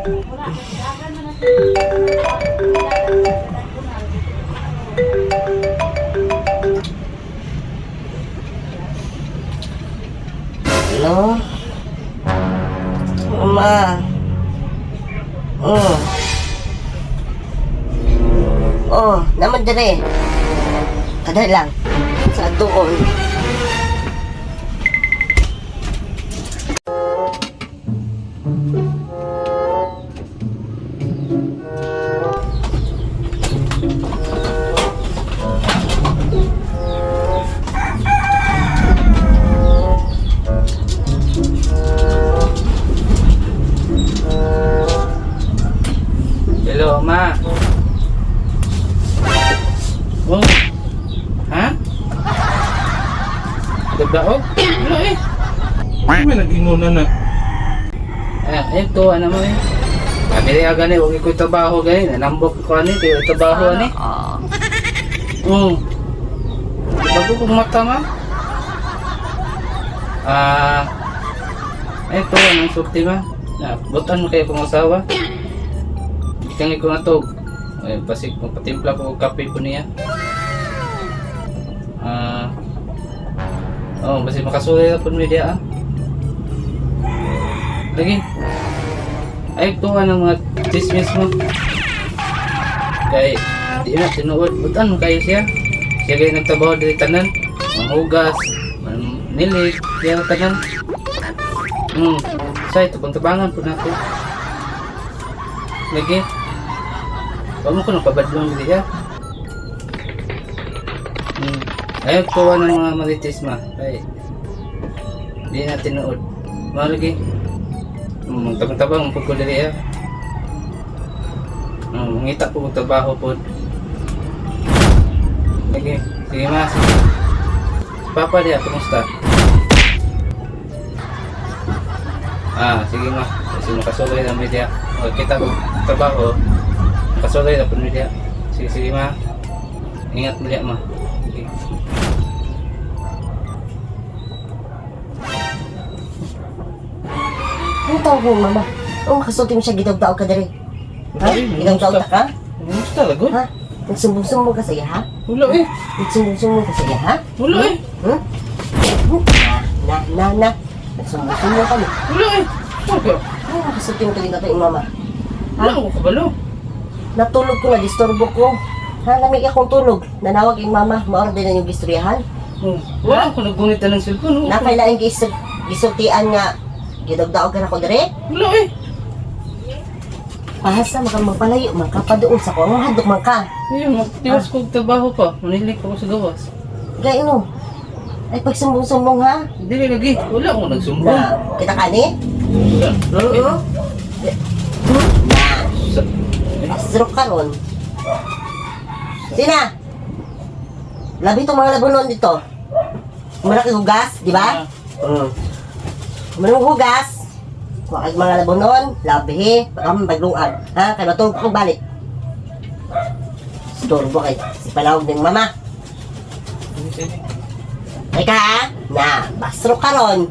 Hello? Mama. Oh. Oh, naman dire. Kada lang. Sa doon. Hello, ma. Oh. Ha? Dagdaog? Wala eh. May nag-ingon na na. Eh, ito, ano mo eh. Pamili aga ni, huwag iko'y trabaho gani. Nanambok ko ani, kayo trabaho ani. Bago kong mata, ma. Ah, ito, anong sulti, ma? Na, butan mo kayo kong asawa. Ikangi ko na to. Ay, basig, magpatimpla ko og kape po niya. Ah, oh, basig makasulay na po niya, ah. Lagi. Ay, tuwa ng mga chismis mo. Kay, di na, tinuod. Butan mo kayo siya. Siya kayo nagtrabaho diri tanan. Manghugas, manilig, siya ang tanan. Sa ito, pangtabangan po natin. Lagi. Huwag mo ko nang pabadlong diri ha. Ayaw tuwa ng mga marites ma. Kay, di na tinuod. Mga lagi. Magtabang-tabang po ko diri ha. Mangita po kong trabaho po. Sige, sige ma. Sige. Si Papa diya, kumusta? Ah, sige ma. Kasi makasulay na may diya. Kita ko trabaho. Makasulay na po may diya. Sige, sige ma. Ingat mo diya ma. Sige. Ano tawag mo, mama? Oh, makasulti mo siya gidog-daog ka dire. Ha? Ay, Gidog-daog ta ka? Kumusta lagod? Ha? Nagsumbong-sumbong ka sa iya, ha? Wala eh. Nagsumbong-sumbong ka sa iya, ha? Wala eh. Hmm? Na, na, na. Nagsumbong-sumbong ka mo. Wala eh. Wala ka. Ano makasulti mo tuloy na ito yung mama? Wala ko kabalo. Natulog ko na, disturbo ko. Ha, lamig akong tulog. Nanawag yung mama, maorder na yung gistoryahan. Wala ko naggunit na ng cellphone. Wala ko. Nakailaing gisultian nga, gidog-daog ka na ko dire. Wala eh. Pahasa, maka magpalayo, man ka pa doon sa ko. Ang hadok man ka. Ayun, magtiwas ko og trabaho pa. Manilig ko sa gawas. Gaya no. Ay, pagsumbong-sumbong ha. Dili lagi. Wala ko nagsumbong. Na, kita ka ni? Wala. Oo. Na, Sa- stroke ka ron. Sina! Labi itong mga labunon dito. Malaki hugas, di ba? Mm. Manong hugas. Kuha kag mga labunon, labi, baka maglungag. Ha? Kaya matulog ko balik. Storbo kay si palawag ng mama. Sige. Teka ha? Na, basro ka ron.